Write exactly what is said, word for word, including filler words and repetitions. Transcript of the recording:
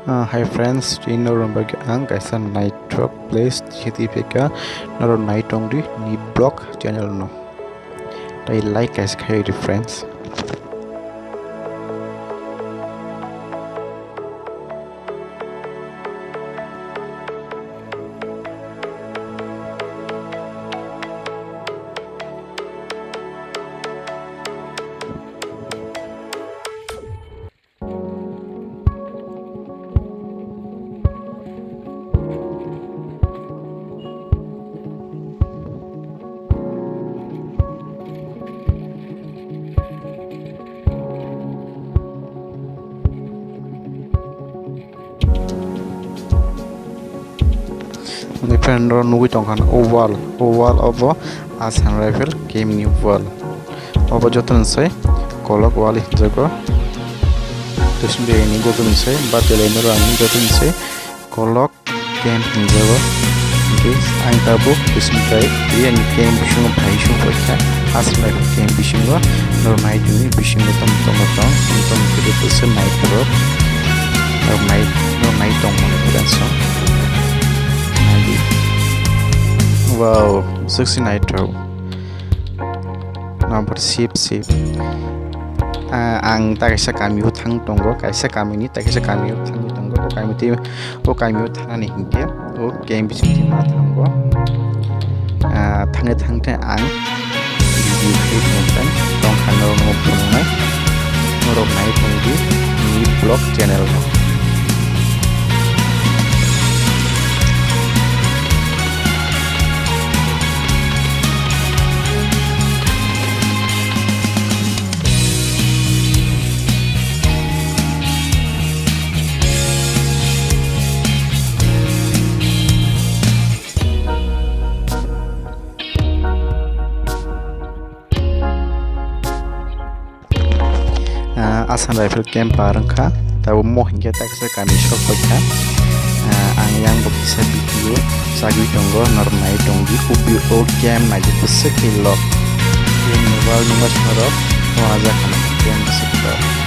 Ah, hi friends, tini norok bagwi ang kaisa naithok place hithi phika, norok nai tongdi ni vlog channel no. Tai like kaisa khai di friends. Ani friend ro nugui tongkha o wall, o wall obo Assam Rifle camp ni wall. Obo joto ni se kolok wall hinjago. Twising de ni joto ni se ba tele ni rani joto ni se kolok camp hinjago. Hingke ang tabuk twising kai, ani camp bisingo phai sung paikha. Assam Rifle camp bisingo norok nai tongni bisingo tamo tamo tong, tamo tamo khe bwswk naitorok. Norok nai, norok nai tongmani friends rok. Nai di. Wow, bwswk se naithok. Number sip sip. Ah, ang ta kaisa kamio thang tongo, kaisa kamini ta kaisa kamio thangwi tongo. O kami twi, o kamio thangnani hinkhe o camp bisingtwi ma thango. Ah, thangwi thangkhe ang video clip nukgwi tongkha norokno phunuknai. Norok nai tongdi ni vlog channel no. Ah, Assam Rifle camp par wngkha, tabuk mo hinkhe ta kaisa kami sok paikha. Ah, ang yang bo kisa video chagwi tongo, norok nai tongdi, o bi-, o camp naidi bwswk khe lok. Camp ni wall ni masa norok wana jakha na camp bwswk khe lok.